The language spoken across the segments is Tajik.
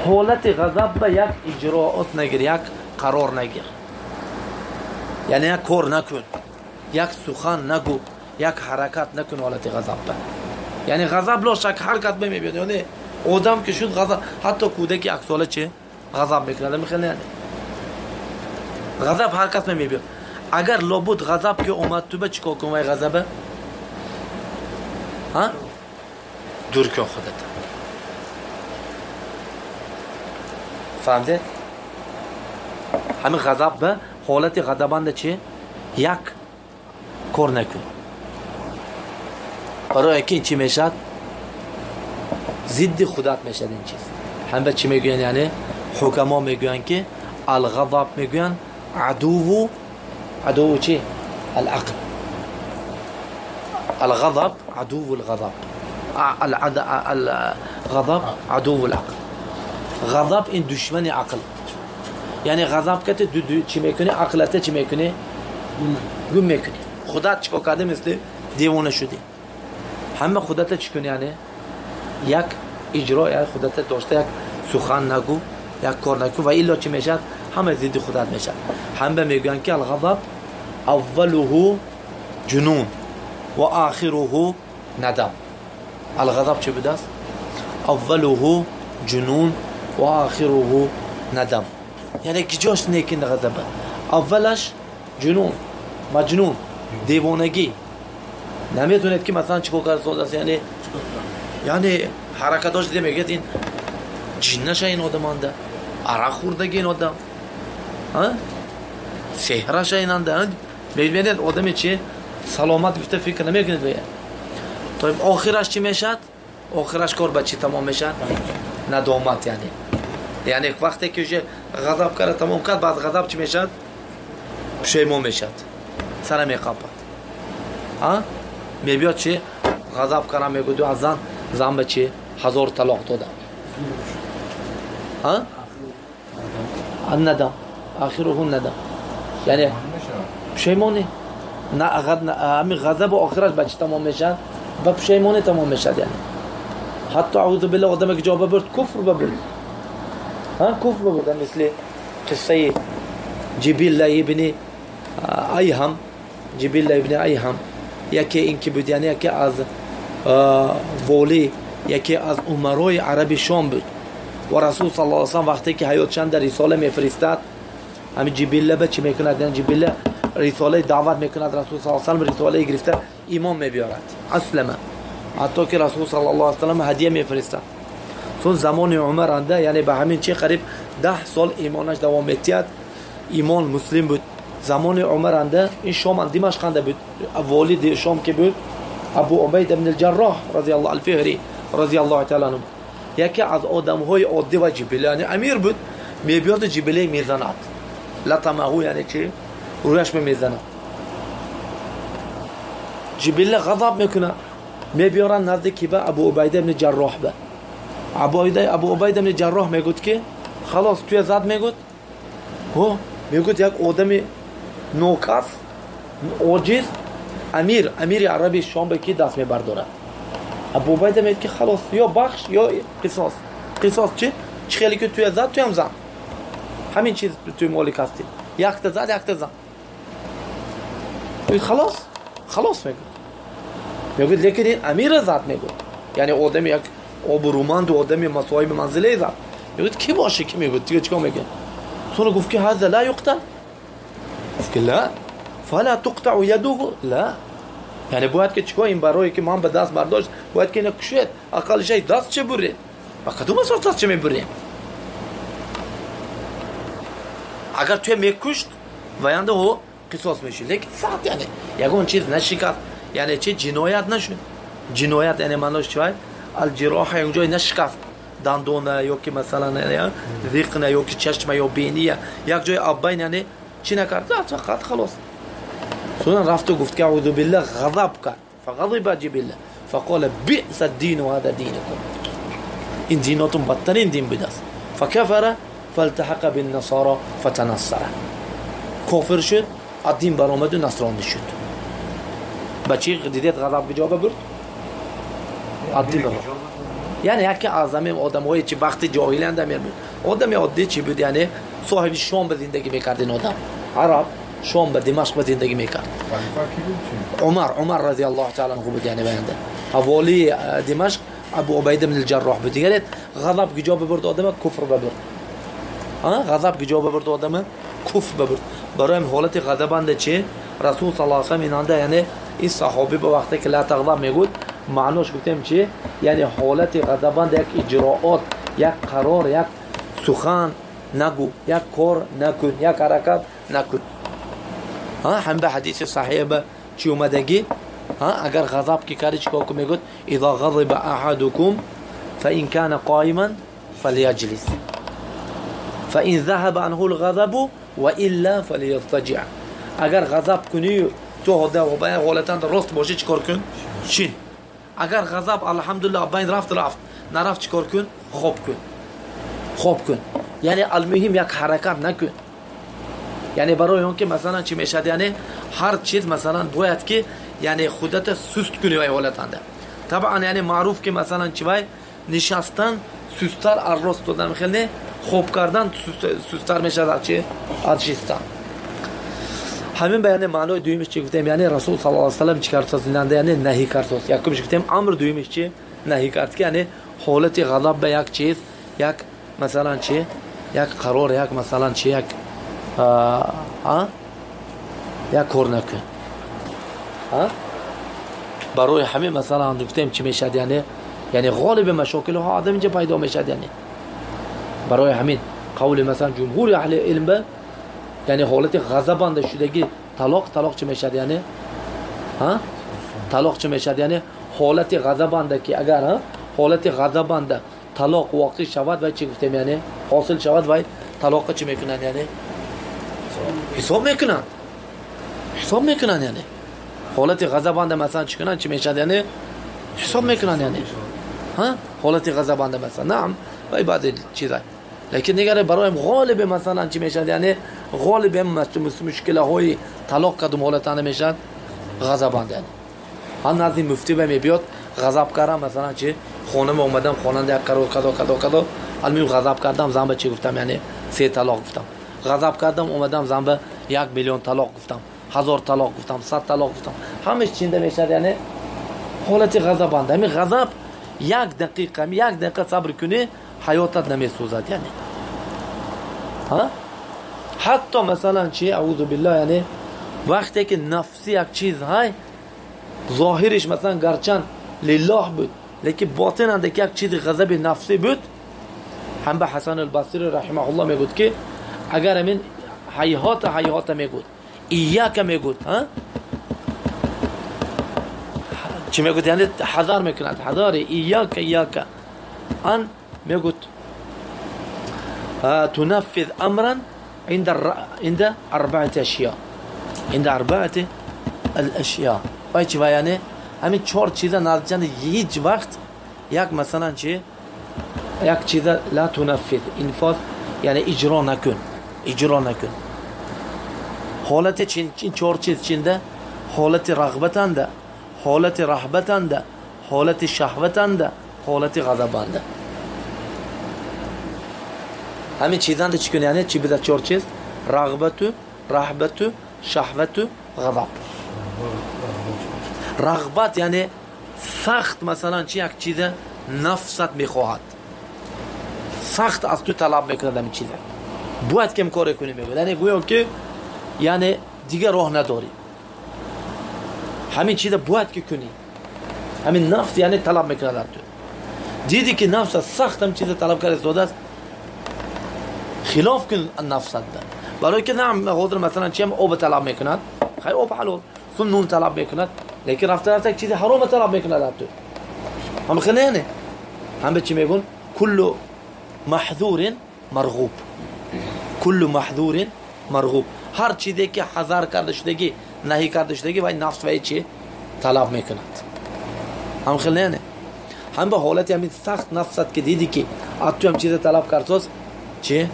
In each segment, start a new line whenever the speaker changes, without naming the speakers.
Ҳолати ғазаб ба як иҷроот нагир, як қарор нагир, яъне як кор накун, як сухан нагӯ, як ҳаракат накун ҳолати ғазаб ба. Яъне ғазаб лошак ҳаракат мебиёд, яъне одам ки шуд ғазаб, ҳатто кӯдаки яксола чи ғазаб мекунад, мехел яъне ғазаб ҳаракат мебиёд. Агар лобуд ғазаб ки омад ту ба чикор кун вай ғазаба? Ҳа? Дур кун худат. Фаҳмидед? Ҳамин ғазаб ба ҳолати ғазабанда чи? Як кор накун. Барои ки ин чӣ мешавад? Зидди худат мешавад ин чиз. Ҳам ба чӣ мегӯянд? Яъне ҳукамо мегӯянд ки алғазаб мегӯянд адуву, адуву чӣ? Алақл. Алғазаб адуву алғазаб. Алғазаб адуву алақл. Ғазаб ин душмани ақл. Яъне ғазаб кати чӣ мекунӣ? Ақлата чӣ мекунӣ? Гум мекунӣ. Худат чӣ кор кардӣ? Мисли девона шудӣ. Ҳама худата чӣ кунӣ? Яъне як иҷро, як худата дошта, як сухан нагӯ, як кор накун ва илло чӣ мешавад? Ҳама зидди худат мешавад. Ҳама мегӯянд ки алғазаб аввалуҳу ҷунун ва охируҳу надам. Алғазаб чӣ будааст? Аввалуҳу ҷунун ва охируҳу надам. Яъне киҷош некин ғазаба? Аввалаш ҷунун, маҷнун, девонагӣ. Наметонед ки масалан чӣ кор карда, яъне ҳаракатош дида мегӯяд ин ҷиннаша ин одаманда, арақ хӯрдаги ин одам, сеҳраша инанда. Мебинед одаме чи саломат гуфта фикр намекунед вая. То охираш чӣ мешавад? Охираш кор ба чӣ тамом мешавад? Надомат. Яъне вақте ки уже ғазаб карда тамом кард, баъд ғазаб чӣ мешавад? Пушаймон мешавад, сара меқапад. Мебиёд чи ғазаб кардам, мегӯяд аз зан, зан ба чи 1000 талоқ додам. Надам, охируҳу надам. Яъне пушаймонӣ. Ҳамин ғазабу охираш ба чӣ тамом мешавад? Ба пушаймонӣ тамом мешавад. Яъне ҳатто аузу биллаҳ одаме ки ҷо бабурд, куфр бабурд. Куфр бабурд. Мисли қиссаи Ҷибилла ибни Айҳам, Ҷибилла ибни Айҳам яке ин ки буд, яъне яке аз волӣ, яке аз умарои араби Шом буд. Ва Расул саллаллоҳу алайҳи васаллам вақте ки ҳаётшан дар рисола мефиристад, ҳамин Ҷибилла ба чӣ мекунад? Яъне Ҷибилла рисолаи даъват мекунад, Расул саллаллоҳу алайҳи васаллам рисолаи гирифта имон мебиёрад. Аслама. Ҳатто ки Расул саллаллоҳу алайҳи васаллам ҳадия мефиристад. Чун замони Умар анда, яъне ба ҳамин чи қариб 10 сол имонаш давом метиҳад, имон муслим буд. Замони Умар анда ин Шом Димашқ анда буд, волиди Шом ки буд Абу Убайд ибн ал-Ҷарроҳ разияллоҳу ал-Фиҳри разияллоҳу таъала анҳу, яке аз одамҳои оддӣ ва Ҷибилла, яъне амир буд, мебиёд Ҷибиллаи мезанад. Латамаҳу яъне чи? Рӯяш мезанад. Ҷибилла ғазаб мекунад, мебиёранд назди ки ба Абу Убайда ибн Ҷарроҳ ба. Абу Убайда ибн Ҷарроҳ мегӯяд ки халос туя зад, мегӯяд. Мегӯяд як одами нокас, оҷиз, амир, амири араби Шом ба ки даст мебардорад. Абу Убайда мегӯяд ки халос, ё бахш ё қисос. Қисос чи? Чӣ хеле ки туя зад, туям зан. Ҳамин чиз туй молик ҳастӣ. Якта зад, якта зан. Халос, халос мегӯяд. Мегӯяд лекин ин амира зад, мегӯяд. Яъне одами як обрӯманду одами соҳиби манзилае зад. Мегӯяд ки боше ки мегӯяд, дига чикор мегӯяд? Соно гуфт ки ҳаза ла юқтал. Гуфт ки ла фала туқтау ядуҳу ла. Яъне бояд ки чикор ин барое ки ман ба даст бардошт, бояд ки ина кушед, ақалли шай даст че буред. Ба кадом асос даст че мебурем? Агар туя мекушт, ваянда ӯ қисос мешуд. Лекин сад яъне ягон чиз нашикаст, яъне чи ҷиноят нашуд. Ҷиноят яъне маънош чи вай? Алҷироҳа як ҷой нашикаст, дандона ё ки масалан зиқна ё ки чашма ё бения, як ҷои аббайн яъне чӣ накард, фақат халос. Сонан рафту гуфт ки аузу биллаҳ ғазаб кард. Фағазиба Ҷибилла фақола биса дину ҳада динукум, ин динотун бадтарин дин будааст. Факафара фалтаҳақа биннасара фатанассара, кофир шуд, аз дин баромаду насронӣ шуд. Ба чӣ дидед ғазаб куҷо бабурд? Аз дин баромад. Яъне яке аз ҳамин одамҳое чи вақти ҷоҳилианда мебуд, одами оддӣ чӣ буд, яъне соҳиби Шом ба зиндагӣ мекард. Ин одам араб, Шом ба Димашқ ба зиндагӣ мекард. Умар разияллоҳу таала анҳу буд, яъне баянда ҳаволии Димашқ Абу Убайда ибн ал-Ҷарроҳ буд. Дигарет ғазаб куҷо бибурд одама? Куфр бибурд. Ғазаб куҷо бибурд одама? Куфр бибурд. Барои ҳолати ғазабанда чи Расул саллаллоҳу алайҳи васаллам инанда, яъне ин саҳобӣ ба вақте ки ла тағзаб мегӯд, маънош гуфтем чи? Яъне ҳолати ғазабанда як иҷроот, як қарор, як сухан нагӯ, як кор накун, як ҳаракат накун. Ҳам ба ҳадиси саҳиҳ ба чӣ омадагӣ? Агар ғазаб ки кардӣ чикор кун мегӯд? Иза ғазиба аҳадукум фаин кана қоиман фалияҷлис фаин заҳаба анҳу лғазабу ва илла фалиязтаҷиъ. Агар ғазаб кунӣ ту ҳолатан рост бошӣ чикор кун? Шин. Агар ғазаб алҳамдулиллаҳ байн рафт рафт, нарафт чикор кун? Хоб кун, хоб кун. Яъне алмуҳим як ҳаракат накун. Яъне барои он ки масалан чӣ мешавад, яъне ҳар чиз масалан бояд ки яъне худата суст кунӣ вай ҳолатанда. Табъан яъне маъруф ки масалан чӣ вай нишастан сусттар аз рост додан хеле, хоб кардан сусттар мешавад аз чи? Аз шистан. Ҳамин ба яъне маънои дуюмиш чӣ гуфтем? Яъне Расул саллаллоҳу алайҳи васаллам чӣ кард инанда? Яъне наҳӣ кард. Якумиш гуфтем амр, дуюмиш чӣ? Наҳӣ кард ки яъне ҳолати ғазаб ба як чиз, як масалан чӣ, як қарор, як масалан чӣ, як як кор накун. Барои ҳамин масалан гуфтем чӣ мешавад, яъне ғолиби машокилҳо одам инҷа пайдо мешавад. Яъне барои ҳамин қавли масалан ҷумҳури аҳли илм ба яъне ҳолати ғазабанда шудагӣ талоқ чӣ мешавад, яъне талоқ чӣ мешавад, яъне ҳолати ғазабанда ки агар ҳолати ғазабанда талоқ воқеъ шавад вай чӣ гуфтем, яъне ҳосил шавад вай талоққа чӣ мекунанд, яъне ҳисоб мекунанд, ҳисоб мекунанд. Яъне ҳолати ғазабанда масалан чӣ кунанд, чӣ мешавад, яъне ҳисоб мекунанд, яъне ҳолати ғазабанда масалан наам вай баъзе чиза. Лекин дигар барои ғолиби масалан чӣ мешавад, яъне ғолиби мушкилаҳои талоқ кадом ҳолатанда мешавад? Ғазабанда. Яъне ҳам назди муфтӣ ба мебиёд ғазаб кардам масалан чи хонама омадам, хонанда як қарор кадо кадо кадо, алмуҳим ғазаб кардам, зан ба чӣ гуфтам, яъне 3 талоқ гуфтам. Ғазаб кардам, омадам зан ба 1 миллион талоқ гуфтам, 1000 талоқ гуфтам, 100 талоқ гуфтам. Ҳамаш чинда мешавад, яъне ҳолати ғазабанда. Ҳамин ғазаб як дақиқа, як дақиқа сабр кунӣ ҳаётат намесӯзад. Яъне ҳатто масалан чи аузу биллаҳ, яъне вақте ки нафси як чиз ҳай зоҳириш масалан гарчанд лиллаҳ буд, лекин ботинанда ки як чизи ғазаби нафсӣ буд, ҳам ба Ҳасан албасри раҳимаҳуллоҳ мегӯд ки агар ҳамин ҳайҳота ҳайҳота мегӯд, ияка мегӯд, чӣ мегӯд, яъне ҳазар мекунад, ҳазари ияка ияка ан мегӯд تنفذ أمرا عند أربعة أشياء، عند أربعة الأشياء. وای چی وای، یعنی همین 4 چیزا نزدیک هیچ وقت یک مثلا چی یک چیزا لا تنفذ انفاذ، یعنی اجرا نکن، اجرا نکن. حالت چین 4 چیز چینده؟ حالت رغبتنده، حالت رهبتنده، حالت شهوتنده، حالت غضبنده. همین چیزان چی کنی؟ یعنی چی بده 4 چیز؟ رغبتو، رهبتو، شهوتو، غضب. رغبت یعنی سخت مثلا چی یک چیز نفست میخواهد، سخت از تو طلب میکند همین چیزه، باید که کار کنی میگه، یعنی گویا که یعنی دیگه راه نداری، همین چیزه باید که کنی، همین نفس یعنی طلب میکند از تو. دیدی که نفس سخت هم چیز طلب کرده استاده است، خلاف کن نفست ده. برای که نه حاضر مثلا چی هم آب طلب میکند، خیلی آب حلال، ثم نون طلب میکند، لیکن رفته رفته یک چیز حرام طلب میکند از تو. هم خیلی نه، هم به چی میگن؟ کل محذور مرغوب، کل محذور مرغوب. هر چیزی که حذر کرده شدگی، نهی کرده شدگی، وای نفس وای چی طلب میکند. هم خیلی نه، هم به حالت همین سخت نفست که دیدی که از تو هم چیز طلب کرد، چی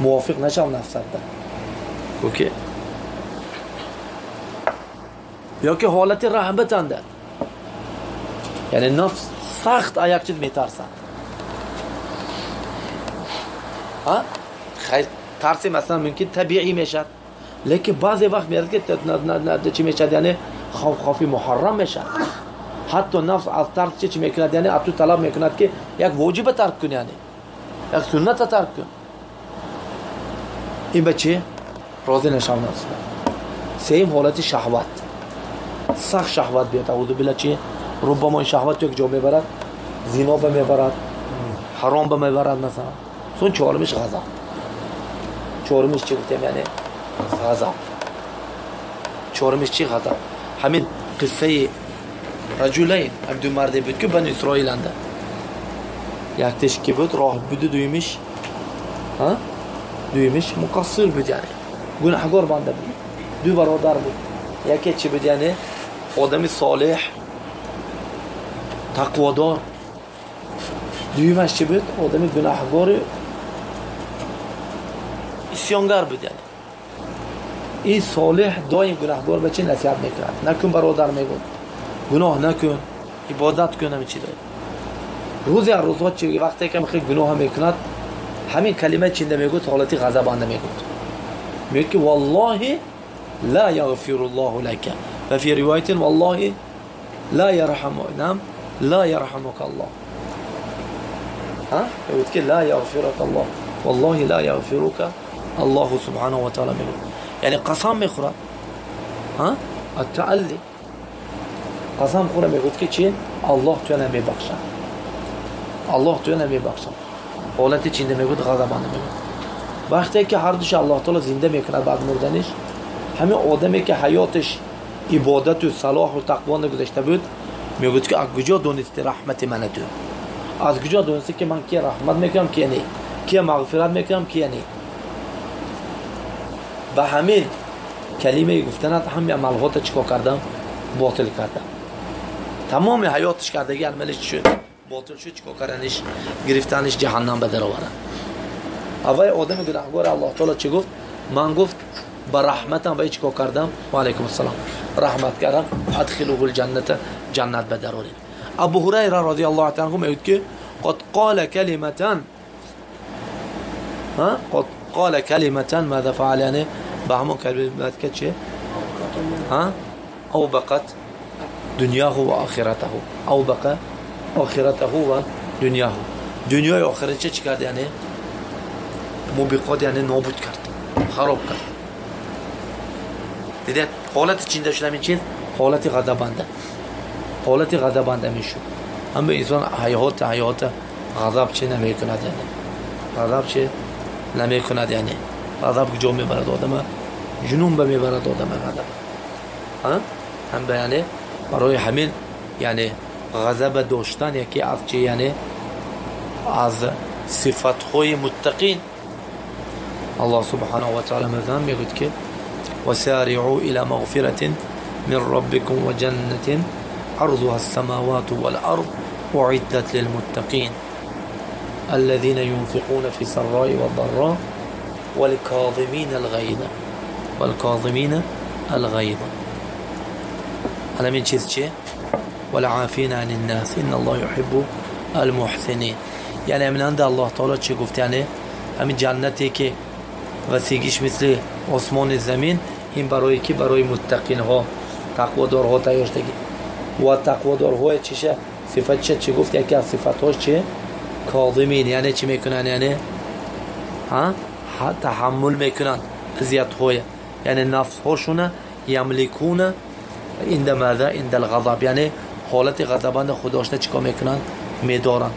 موافق نشم نفست ده. اوکی. یا که حالت رهبتنده، یعنی نفس Сахт аз як чиз метарсад. Тарси масалан мумкин табиӣ мешавад, лекин баъзе вақт мерасад ки чӣ мешавад, яъне хавфи муҳаррам мешавад. Ҳатто нафс аз тарс чӣ мекунад, яъне аз ту талаб мекунад ки як воҷиба тарк кун, яъне як сунната тарк кун. Ин ба чӣ розӣ нашав нафс. Сеюм ҳолати шаҳват, сахт шаҳват биёд, аузу билла, чӣ руббамо ин шаҳват то як ҷо мебарад, зино ба мебарад, ҳаром ба мебарад масалан. Сон чорумиш ғазаб. Чорумиш чӣ гуфтем, яъне ғазаб. Чорумиш чӣ? Ғазаб. Ҳамин қиссаи раҷулайн, ҳам ду марде буд ки Бани Исроиланда. Яктеш ки буд роҳиб буду, дуюмиш дуюмиш муқассир буд, яъне гунаҳгор банда буд. Ду бародар буд. Яке чӣ буд, яъне одами солеҳ, тақводор. Дуюмаш чӣ буд? Одами гунаҳгори исёнгар буд. Яъне ин солеҳ доим гунаҳгор ба чӣ насиҳат мекунад? Накун бародар, мегӯяд, гуноҳ накун, ибодат кун, ҳамин чизҳо. Рӯзе аз рӯзҳо чӣ вақте ки хеле гуноҳ мекунад, ҳамин калима чинда мегӯяд, ҳолати ғазабанда мегӯяд. Мегӯяд ки валлоҳи ла яғфируллоҳу лака ва фи ривоятин валлоҳи ла ярҳаму нам ла ярҳамука Аллоҳ. Мегӯяд ки ла яғфирука Аллоҳ, валлоҳи ла яғфирука Аллоҳу субҳанаҳу ва таъала мегӯяд. Яъне қасам мехӯрад, ат-таалли қасам хӯра мегӯяд ки чӣ? Аллоҳ туя намебахшад, Аллоҳ туя намебахшад. Ҳолати чинда мегӯяд? Ғазабанда мегӯяд. Вақте ки ҳар душа Аллоҳ таъала зинда мекунад баъд мурданиш, ҳамин одаме ки ҳаётиш ибодату салоҳу тақво нагузашта буд, мегӯяд ки аз куҷо донисти раҳмати мана ту? Аз куҷо донисти ки ман кия раҳмат мекунам, кия не, кия мағфират мекунам, кия не? Ба ҳамин калимаи гуфтанат ҳами амалҳота чӣ кор кардам? Ботил кардам. Тамоми ҳаётиш кардаги амалиш чӣ шуд? Ботил шуд. Чӣ кор карданиш? Гирифтаниш ҷаҳаннам ба дароварад. Аввал одами гунаҳгор Аллоҳ таъала чӣ гуфт? Ман гуфт ба раҳматам ба чӣ кор кардам? Ва алайкум ассалом, раҳмат кардам, адхилуҳул ҷанната, ҷаннат ба дароред. Абу Ҳурайра розияллоҳу анҳу мегӯяд ки қад қола калиматан, қад қола калиматан маза фаъал, яъне ба ҳамон калимат ки чӣ? Авбақат дунёҳу ва охиратаҳу, авбақа охиратаҳу ва дунёҳу. Дунёи охиратча чӣ кард? Яъне мубиқот, яъне нобуд кард, хароб кард. Дидед ҳолати чинда шуд ҳамин чиз? Ҳолати ғазабанда, ҳолати ғазабанда мешуд. Ҳама инсон ҳаёта ғазаб чӣ намекунад, яъне ғазаб чӣ намекунад, яъне ғазаб куҷо мебарад одама? Ҷунун ба мебарад одама ғазаб. Ҳам ба яъне барои ҳамин яъне ғазаба доштан яке аз чӣ, яъне аз сифатҳои муттақин. Аллоҳ субҳанаҳу ва таъала мезанад, мегӯяд ки وسارعوا إلى مغفرة من ربكم وجنة عرضها السماوات والأرض أعدت للمتقين الذين ينفقون في السراء والضراء والكاظمين الغيظ والكاظمين الغيظ. على من چیز چه؟ والعافين عن الناس إن الله يحب المحسنين. یعنی امنان ده الله تعالی چه گفت؟ یعنی همین جنتی که وسیگیش مثل آسمان زمین، این برای کی؟ برای متقین ها، تقوادارها تیار شدگی. و تقوادارها چیشه؟ صفت چه؟ چه گفت؟ یکی از صفتهاش چه؟ کاظمین، یعنی چی میکنن؟ یعنی تحمل میکنن اذیت های، یعنی نفس هاشونه یملکون عند ماذا؟ عند الغضب، یعنی حالت غضبند خداشته چیکار میکنن؟ میدارن.